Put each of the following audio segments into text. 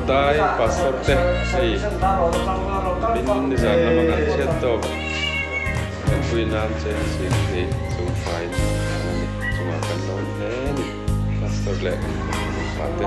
Ratai Pastor te hei min nizan lama kan chhiat tawk tanpui nan cheng sing hi chung faiin an a ni. Chungah kan lawm hle a ni Pastor leh nupa te.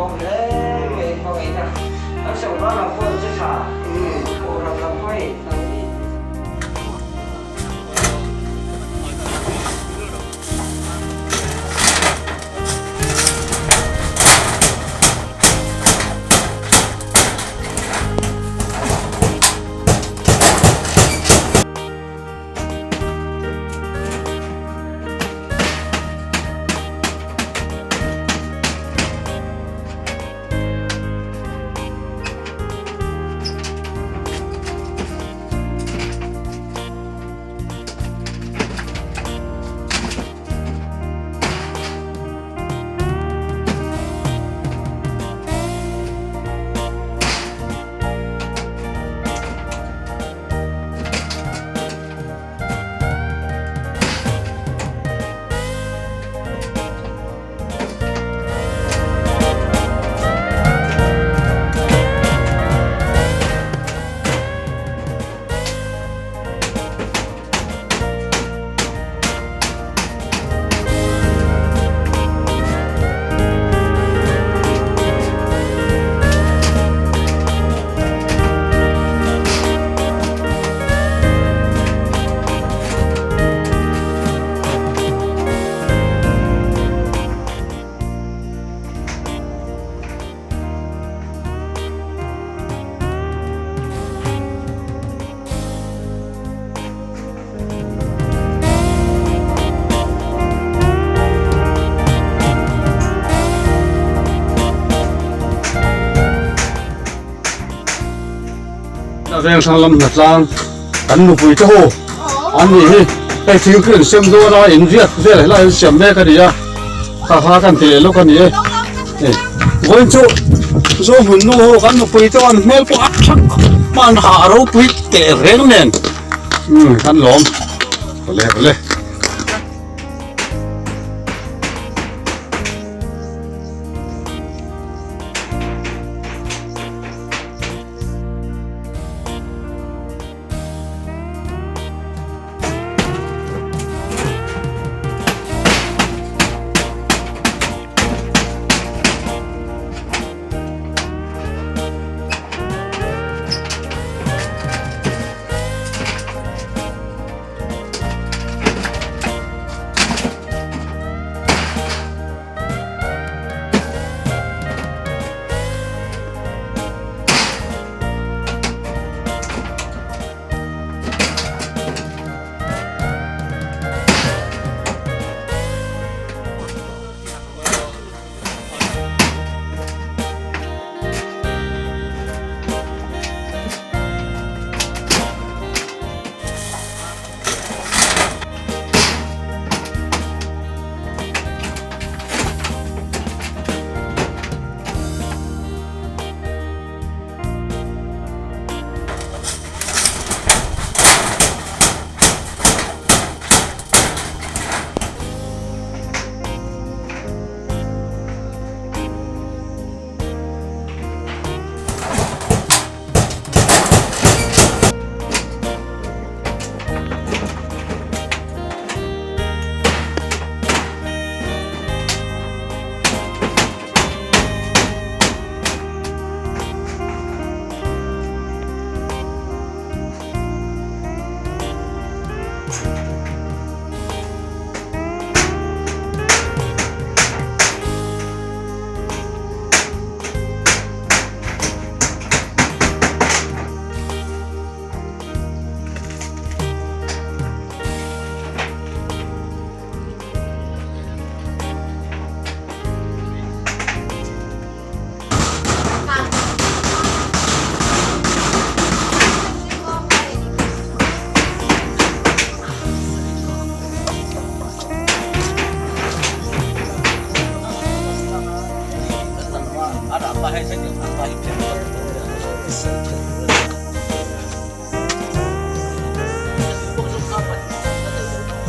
Veng hrang lam hna tlang kan nupui te ho an nih hi hei thing khi an sem dawn a in riak vel helai an siam mek a ni a kha kha kan ti leh lawk a ni e vawiin chu Zohmun nu ho kan nupui te an hmel pawh a thak hman hah a ropui teh reng nen umm kan lawm awle awle.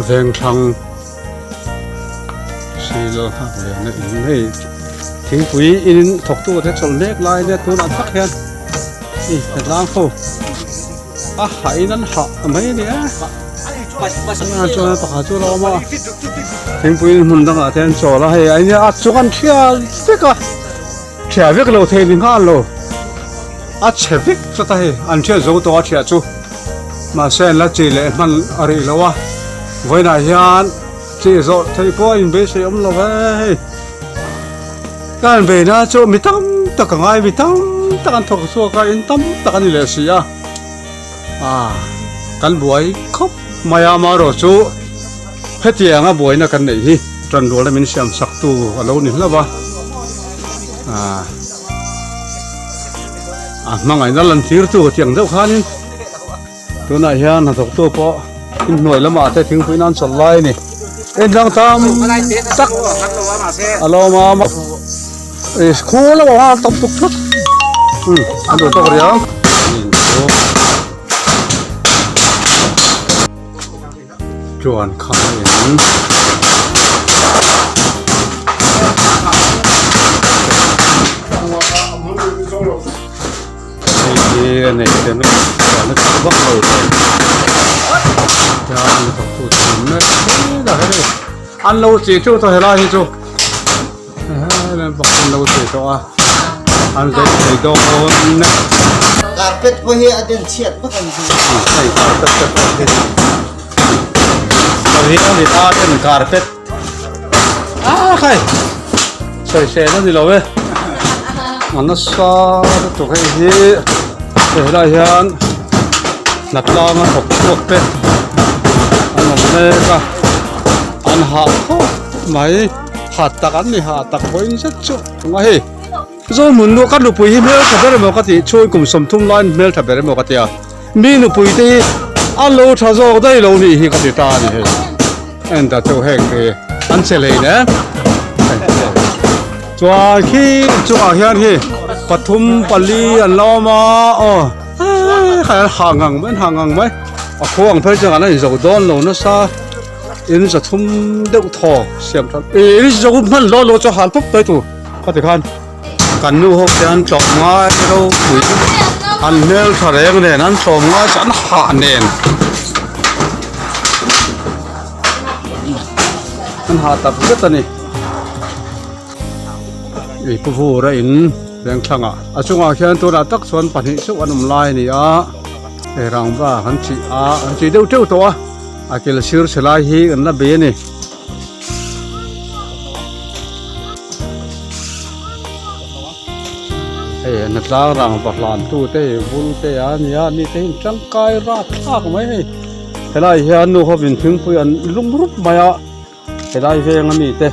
Vengthlang silo hak ve na in hei. Thingpui in thawktu te chawlh mek lai ania tunah tak hian i tlang ho a hah in an hah mai a ni e tunah chuan pakhat chu a lo awm a thingpui in hmun dangah te an chawl a hei a nia a chung an thial vek a thiah vek lo thei ni nghal lo a chhe vek tlat a hei an thiat zo tawh a thiah chu mahse an la chi leh hman a rih lo a vawiinah hian chi zawh theih pawh a inbeisei awm lo ve hei. Ka han veina chu mi tam tak a ngai mi tam tak an thawk chhuak a in tam tak a ni leh si a ah kan buai khawp mai a amaherawh chu hetianga buaina kan neih hi tanrualna min siam sak tu a lo ni hlauh a ah a hmangaihna lan tir tu tiang deuh khanin Tunah hian hnathawktu pawh inhnuai lamah te thingpui nan chawlh lai a ni. Engdang tam tak a lo awm a, khur lamah khan a tawp tuk thut. Umm an duh tawk riau. Chuan kha in. Hei hi a nei te mai chuan a tha vak lo te hian a thawk tu te an mek zel a hei an lo chi teuh tawh helai hi chu hei pakhat an lo chi tawh a an zai thei dawn e. Carpet pawh hi a den chhiat vak ang chu. Hei carpet te pawh hi pariat ani ta ten carpet a khai sawisel a ni lo e a nasa lutuk hei hi helai hian hnatlang a thawk chhuak te an awm mek a an hah khawp mai ha tak an ni ha tak vawiin zet chu a hei Zohmun nu ka nupui hi hmeltha ber emaw ka tih chhung kum 30 laiin hmeltha ber emaw ka ti a mi nupui te hi a lo tha zawk daih lo nih hi ka ti ta a ni hei en ta chu heng te hi an che hlei nen chuan khi chungah hian hei pathum pali an la awm a aw hei an hah ngang mai an hah ngang mai a khua ang phei chuan an inzo dawn lo nasa in zathum deuh thaw siam that ih in zo hman dawn lo chu hal pawp mai tur. Khati khan kan nu ho te an tlawm ngai ropui an hmel tha reng nen an tlawm ngai chu an hah nen an hah tak zet a ni ih pu vur a in veng thlangah a chungah khian tunah tak chuan pahnih chauh an awm lai a ni a hei rangva an chih a an chih deuh teuh tawh a a kel sir chhe lai hi an la bei a ni. Hei a tlang rang va hlan tu te hi vul te a nia mi te hi tangkai rap thlak mai hei helai hian nu hovin thingpui an lum rup mai a helai veng ami te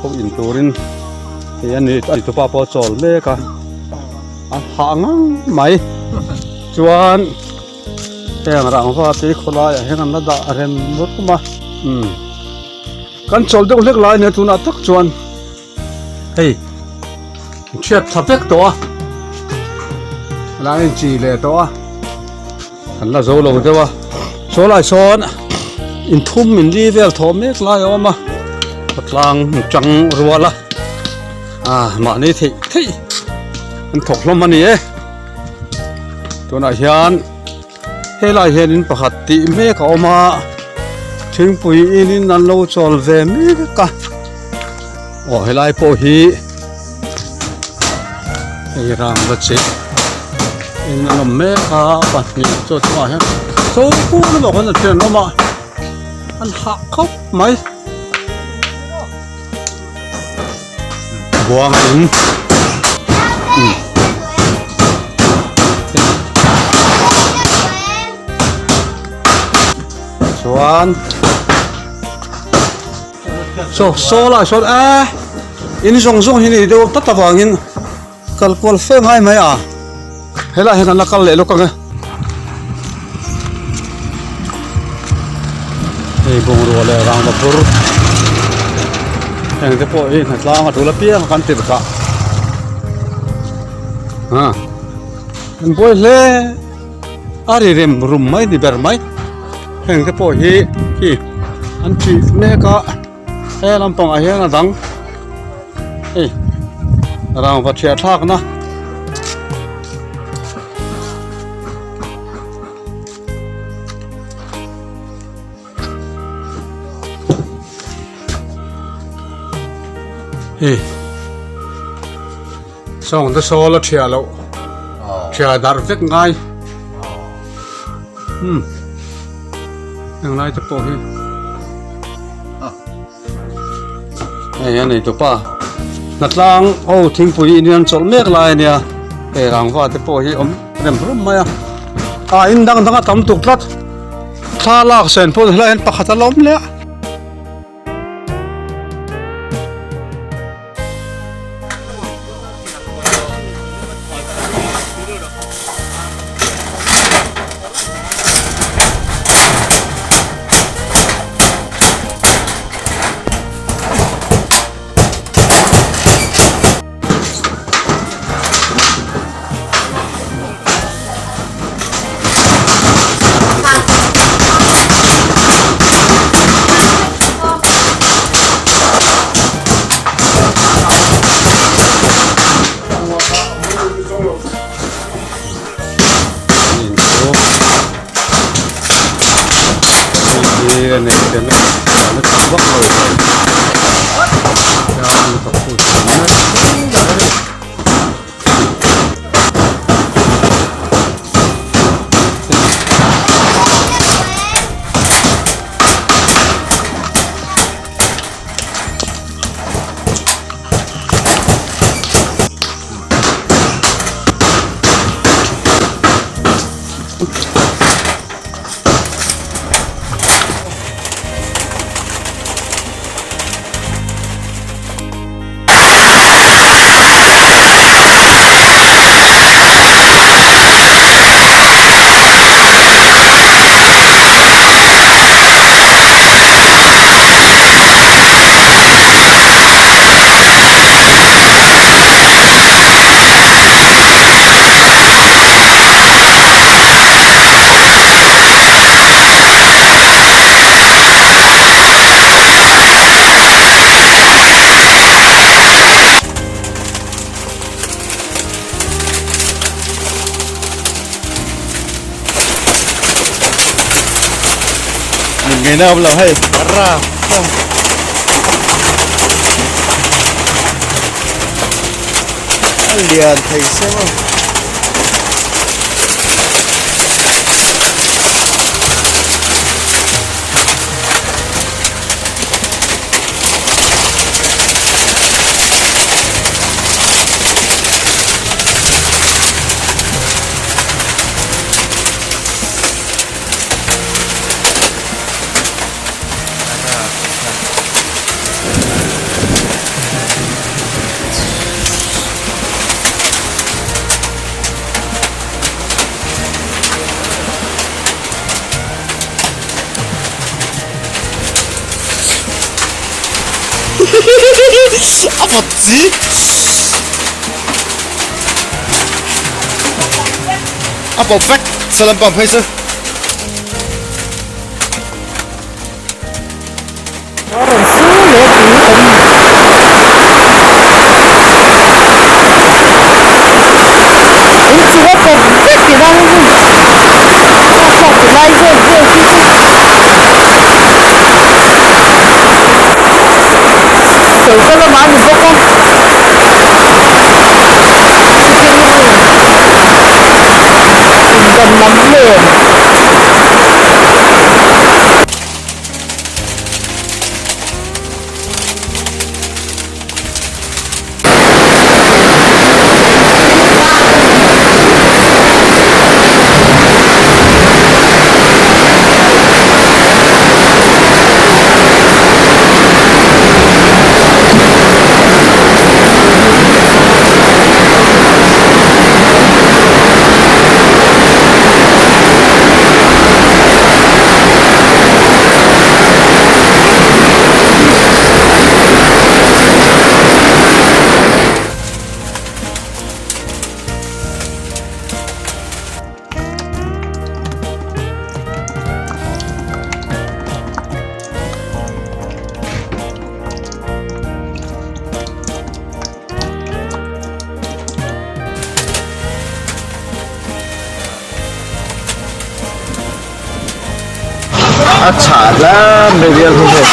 ho in turin hei a ni a tupa pawh a chawl mek a a hah ngang mai chuan. Heng rangva te khawlai ah hian an la dah rem rum a umm kan chawl deuh hlek lai ania tunah tak chuan hei chhiat thla vek tawh a helai a inchi leh tawh a kan la zo lo deuh a saw lai sawn inthum in li vel thawh mek lai a awm a khawtlang tang rual a ah mahni theih theih an thawk hlawm a ni e. Tunah hian helai hian in pakhat tih mek a awm a thingpui in in an lo chawl ve mek a aw helai pawh hi hei rangva chei in an awm mek a pahnih chu a chungah hian sawngkung lamah khawn a then an awm a an hah khawp mai buang in chuan saw saw lai sawn a in zawng zawng hi ni deuh tlat avangin kal kual fe ngai mai a helai hian an la kal leh lawk ang e hei bungrua leh rangva phur heng te pawh hi hnatlang a tul apiang a kan tirh kah a an buai hle a ri rem rum mai ni ber mai heng te pawh hi khi an tih mek a he lampangah hian a dang hei. Rangva thiah thlakna. Hei sawng te sawl a thiah loh thiah darh vek ngai umm englai te pawh hi hei a nei tupa hnatlang ho thingpui in hian chawlh mek lai a nia hei rangva te pawh hi awm rem rum mai a ah in dang dang a tam tuk tlat. Thla lak sen pawh helai hian pakhat a la awm leh a. Ngày nào là hay ra liền thầy xem không A vawt si. A pawp vek salam pang phei chu. Rawn su leh tui kan inchung a pawp vek ila hei chhuak ti lai vel vel hi chu choka lamah a ni bawk a sitting room pindan lam nen. A chhah hle mai rial hi hei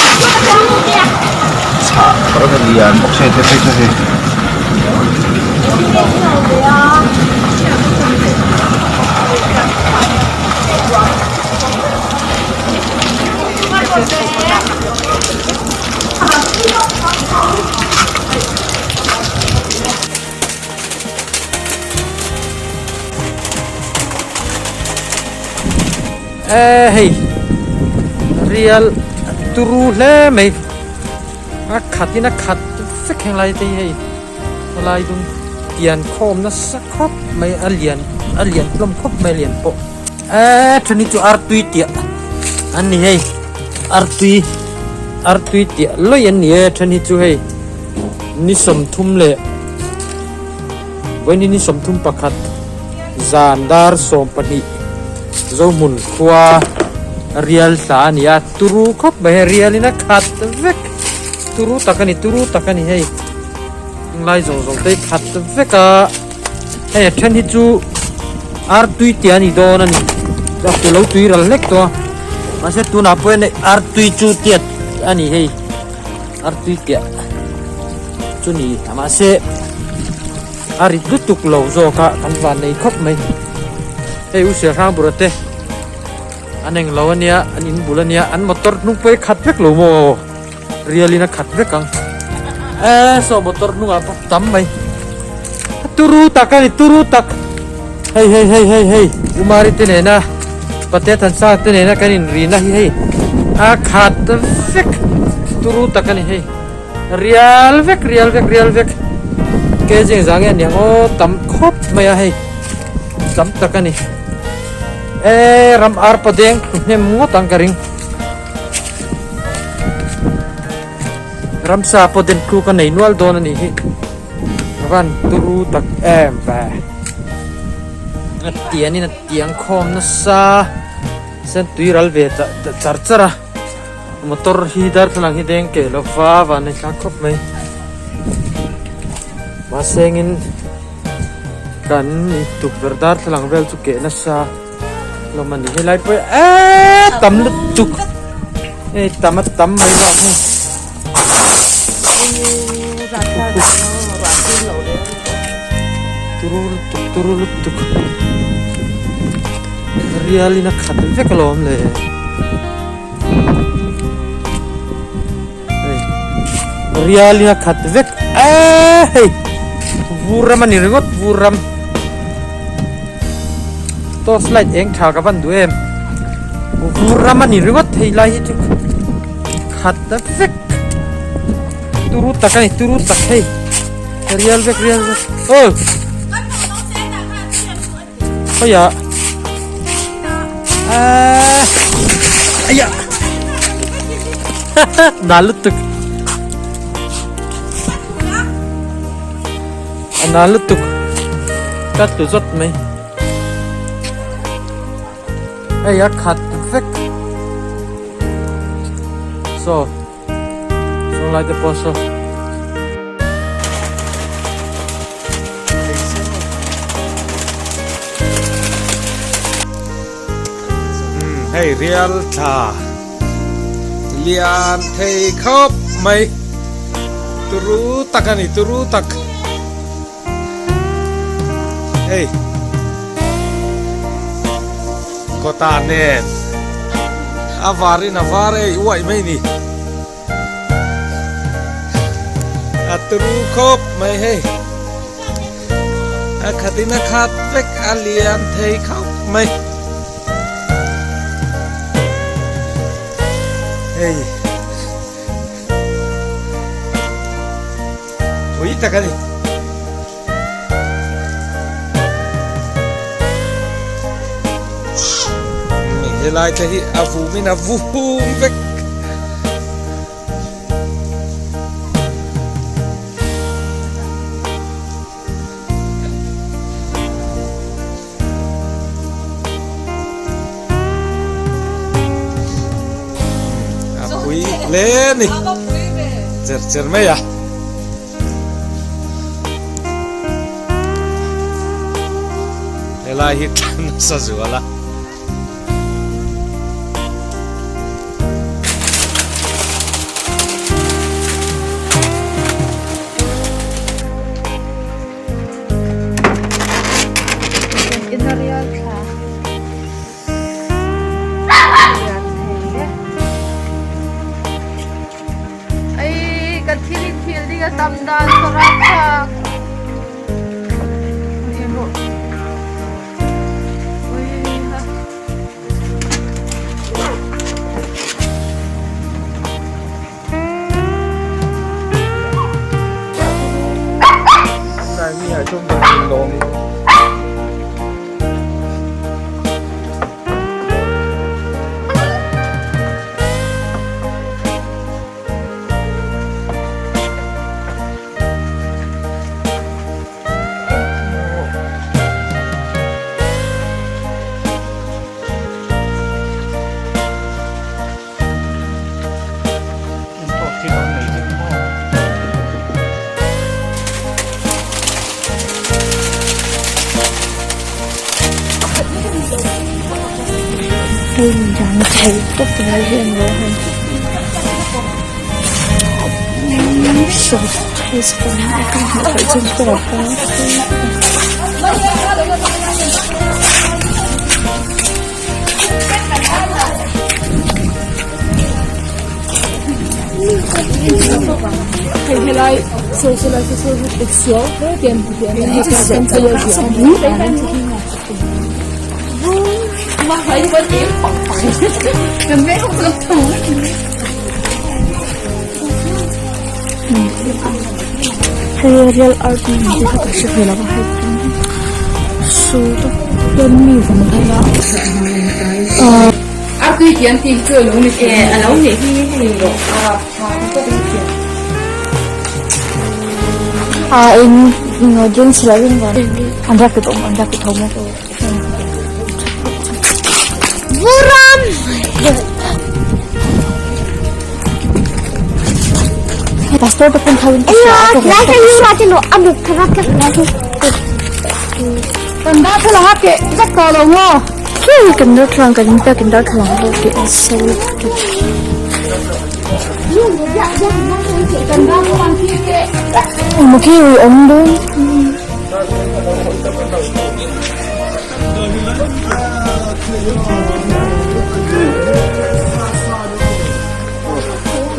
chhah rawng a lian bawk se te phei chu hei. E hei rial turu hle mai a khat in a khat vek heng lai te hi hei helai dung pian khawm nasa khawp mai a lian a lian hlawm khawp mai a lian pawh e then hi chu artui tiah an ni hei artui artui tiah lawih an ni e then hi chu hei ni sawmthum leh vawiin ni 31 zan dar 12 Zohmun khua rial tla a ni a turu khawp mai hei rial in a khat vek turu tak a ni turu tak a ni hei lai zawng zawng te hi khat vek a hei a then hi chu artui tih a ni dawn a ni a ku lo tui ral hlek tawh a mahse tunah pawh hian artui chu tiat a ni hei artui tiah chu ni mahse a rit lutuk lo zawk a kan van nei khawp mai hei u Sialhrang bura te an eng lo ania an in bul ania an motor hnung pawh hi khat vek lo maw rial in a khat vek ang e saw motor hnungah pawh tam mai turu tak ani turu tak hei hei hei hei hei Umari te nena Pate Thansa te nena kan in rina hi hei a khat vek turu tak ani hei Rial vek rial vek rial vek ke zing zang nge aniang aw tam khawp mai a hei tam tak a ni e ram ar pa deng hnem ngawt ang ka ring ramsa pawh den tluk a nei nual dawn a nih hi van turu tak em ve a tian in a tiang khawm nasa sen tui ral ve char char a. Motor hi darthlalang hi deng keh lo va van nei thlak khawp mai mahse engin kan tukverh darthlalang vel chu keh nasa hlawm a ni helai pawh hi eeee tam lutuk hei tam a tam mai bak hei turu lutuk turu lutuk rial in a khat vek alawm le. Rial in a khat vek eee hei vur ram a ni ringawt vur ram torch light eng tha ka van duh em vur ram a ni ringawt hei lai hi chu khat ta vek turu tak a ni turu tak hei rial vek rial vek aw Khawiah aaa aiah na lutuk a na lutuk ka tlu zawt mai hei a khat vek saw saw lai te pawh saw. Hei rial tha lian thei khawp mai turu tak a ni turu tak hei kawtah nen a varin a var ei uaih mai ni. A turu khawp mai hei a khat in a khat vek a lian thei khawp mai hei pui tak a ni. Helai te hi a vum in a vum vek. A pui hle a ni. Cher cher mai a. Helai hi tlan nasa zual a. a tam dan ka rapthlak. Hei real art ni tih kha ka hre ve lo a hei ah eng drinks an rak tho bawk. Pastor te pawh in kan darthlalang kan inpek in darthlalang pawh khi a sawi emaw khi ui awm dawn.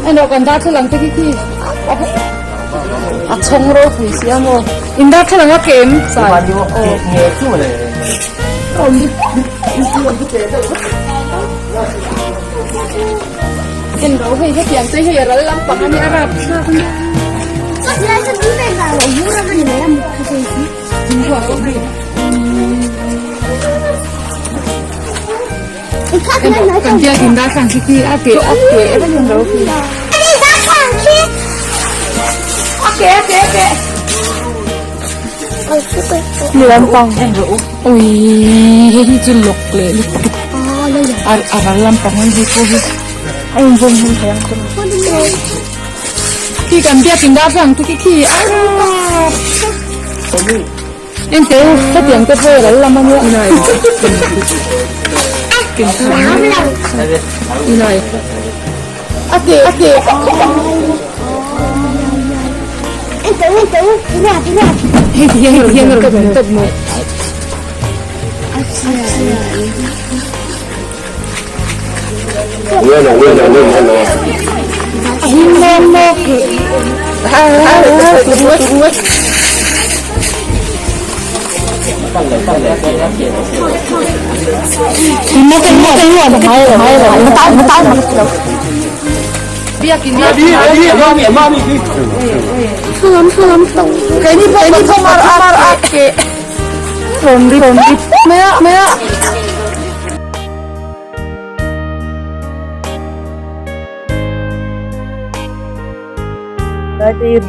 Ano kan darthlalang te khi khi a chhawng ropui si a maw in darthlalang a kem sai en ro hei hetiang te hei a ral lampang a nia a rapthlak a nia. Kan biak in darthlalang khi khi a ke a ke vek in ro khi. A ke a ke a ke. Ni lampang Ui hei hi chu lawk leh lutuk a a ral lampang an hei pawh hi. A inzawm hman thei ang chu. Khi kan biak in darthlalang te khi khi a En teh u hetiang te pawh ral lam a nia. A ke a ke. Hei ti hian hei ti hian a rawn tawp maw.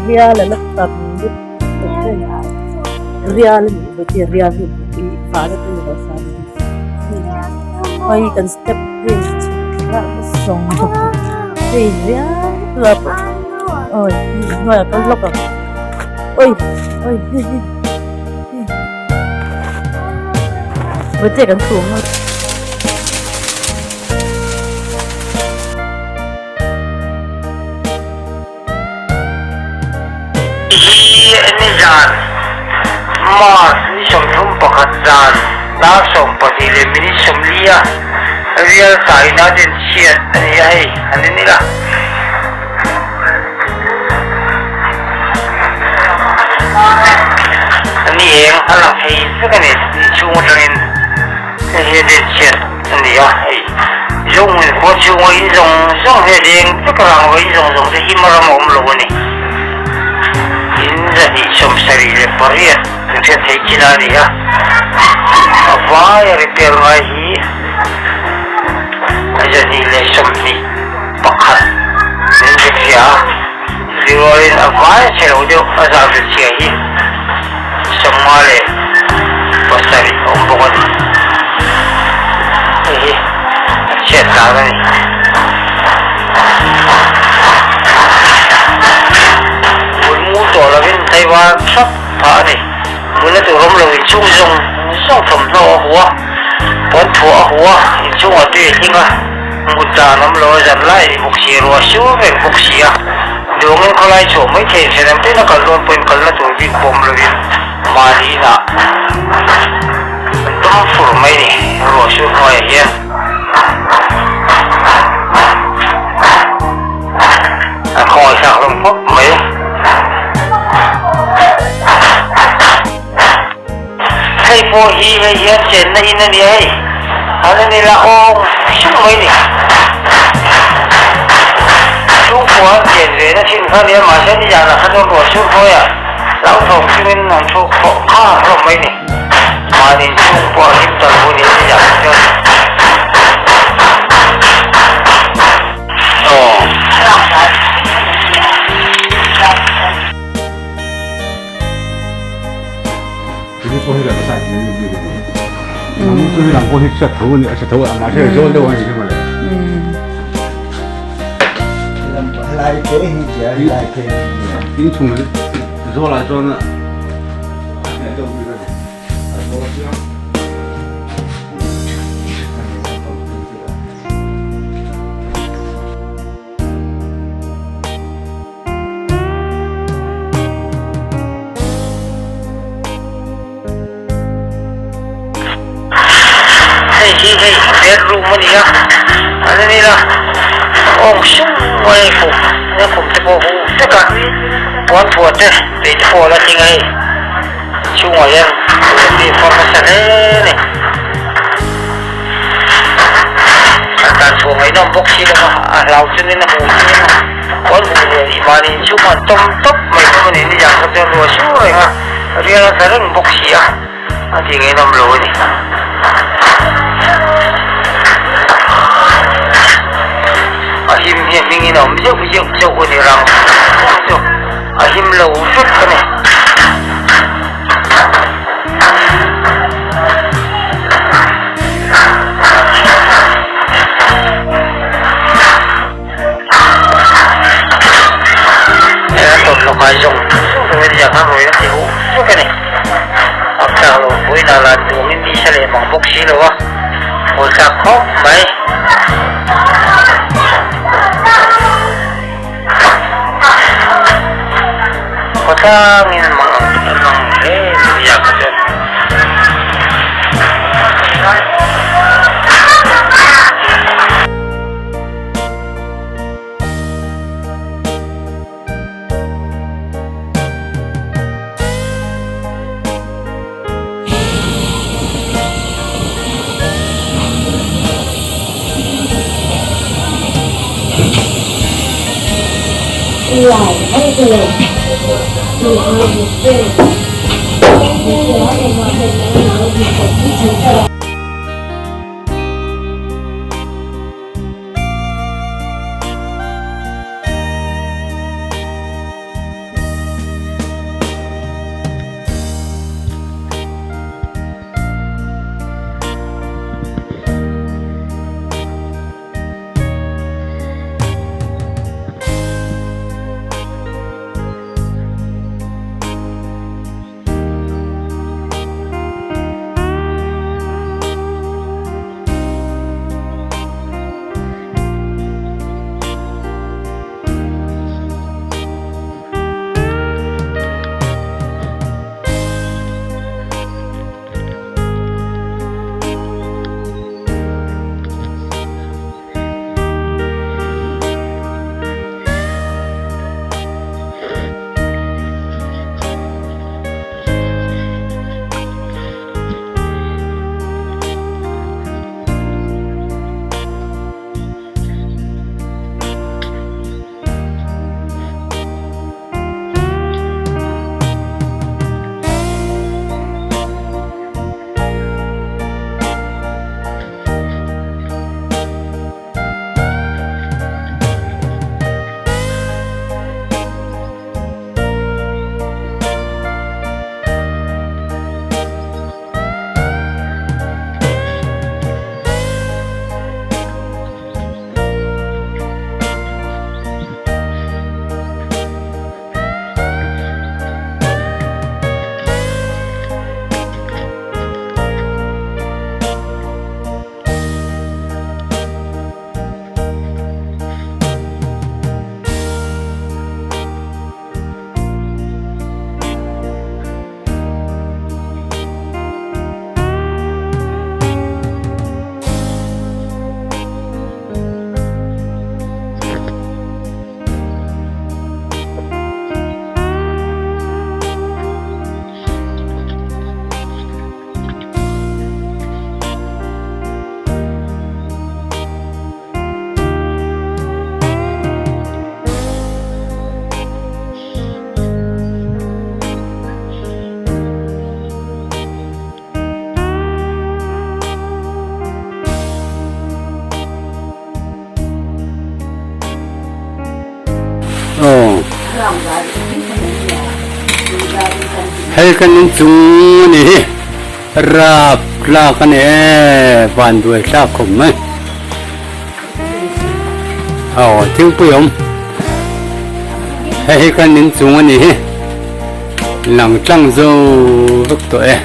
Rial a la tam lutuk rial a nih hmel chi rial hi ih fah na te ni lo sa hei kan step vel chhuk ah sawng hei rial awi hnuaiah kal lawk ang awi awi hei hei hei kan chhung a. Hi nizan March ni 31 zan dar 12 leh minute 40 a Real tla United chhiat a ni a hei han en ila. a lang thei vek a ni inchhung atangin hei hi a den chhiat a ni a hei Zohmun khua chhunga in zawng zawng hi a deng vek a rangva in zawng zawng te hi hma ram a awm lo a ni in 278 kan hriat theih chin a ni a a vai a repair ngai hi 221 min hria a. Zirlaiin a vai a chhe lo deuh a zah ve chhia hi 57 a awm bawk a ni. Hei hi a chhiat dan a ni. Bul mu tawh lovin tlaivar thap phah a ni. Bul a tur awm lo inchhung zawng zawng thawmhnaw a hu a, pawn thuah a hu a, inchhungah tui a hling a. Mut dan awm lo a zan lai a ni bawk si, ruah sur reng bawk si a, duangin khawlai chhuah mai thei thenawm te na kal dawn pawhin kalna tur bik pawh awm lovin mahni inah an tum fur mai a ni, ruah sur hnuaiah hian. A khawngaihthlak hlawm khawp mai. Hei pawh hi hei hian chenna in a nia hei an en ila awng sung mai ni. Chhungkua an chen ve na thin kha nia mahse ni zan ah kha chuan ruah sur hnuai ah hlauthawng chungin an thu khawh kha hlawm mai ni. Mahni chhungkua a him ta lo a ni ni zan ah chuan. Hei hi hei bedroom a ni a an en ila awng sung mai khum a khum te pawh huh vek a puan thuah te tui te pawh a la tling a hei chhungah hian tui a far nasa hle a ni. A tan chhuah ngaihnawm bawk si lo a, a hlau chungin a hmu chungin a huan hmu lian i mahni inchhung an tawm tawp mai hlawm a ni ni zan kha chuan ruah sur reng a, rial a tla reng bawk si a, a ti ngaihnawm lo a ni. A him hi a hmingin a awm zeuh zeuh zeuh a ni rang chu a him lo vek a ni. Khawtlangin mang ang an lang hle mai a kha chuan. Hei kan inchung a ni hi rap tlak a ni e van duai thlak khawp mai aw thingpui awm hei hi kan inchung a ni hi lang tlang zo vek tawh e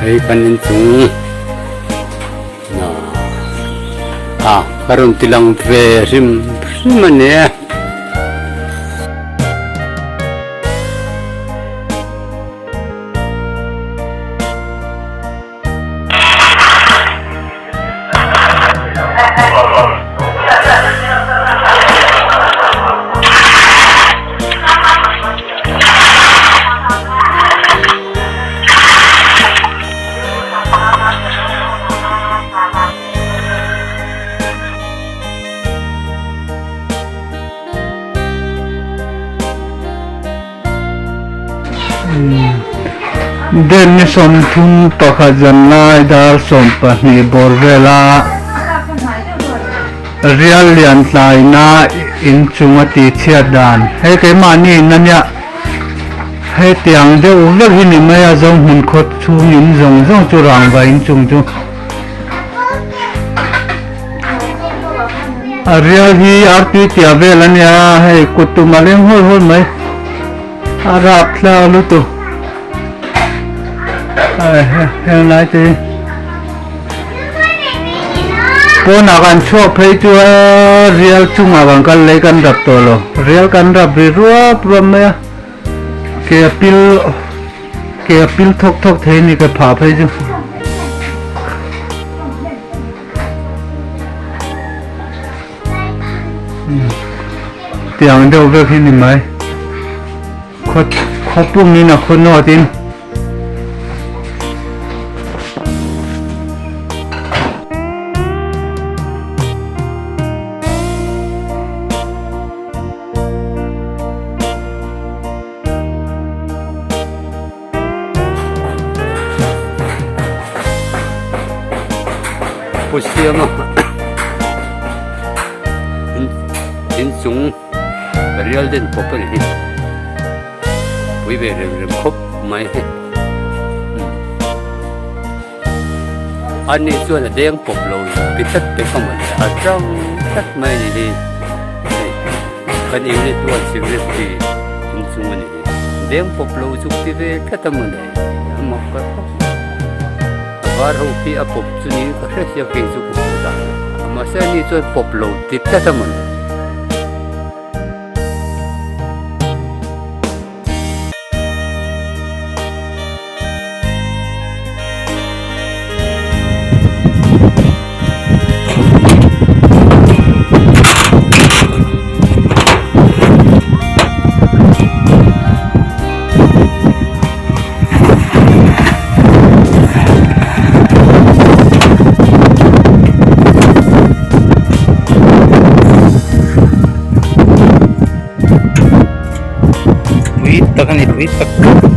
hei kan inchung. A ka rawn ti lang ve hrim hrim a ni e. Den ni sawmthum pakhat zan lai dar 12 bawr vela rial lian tlaina inchung a tihchhiat dan hei keimahni in ania. Hetiang deuh vek hi ni mai a, zawng hmun khawt chhung in zawng zawng chu rangva in chung chu a rial hi artui tia vel a nia hei kut tum a leng hawl hawl mai a rap thlak lutuk heng lai te hi pawnah kan chhuak phei chu a rial chungah kan kal leh kan rap tawh lo rial kan rap ri ruap ruap mai a. Ke a pil ke a pil thawk thawk thei a ni ka phah phei chu. Tiang deuh vek hi ni mai. Khaw khaw pum in a khaw nawt in. Pu Siama inchung rial den pawp a ni hi pui ve rem rem khawp mai a ni chuan a deng pawp lo ti tlat te kha mawle a tang tlat mai a ni hi hei kan unit one secretary inchung a ni hi deng pawp lo chu ti ve tlat a mawle a mak ka khawp mai a var ho khi a pawp chu niin ka hre sia kei chu ka hmuh dan a mahse ani chuan pawp lo ti tlat a mawle. Tui tak a ni tui tak.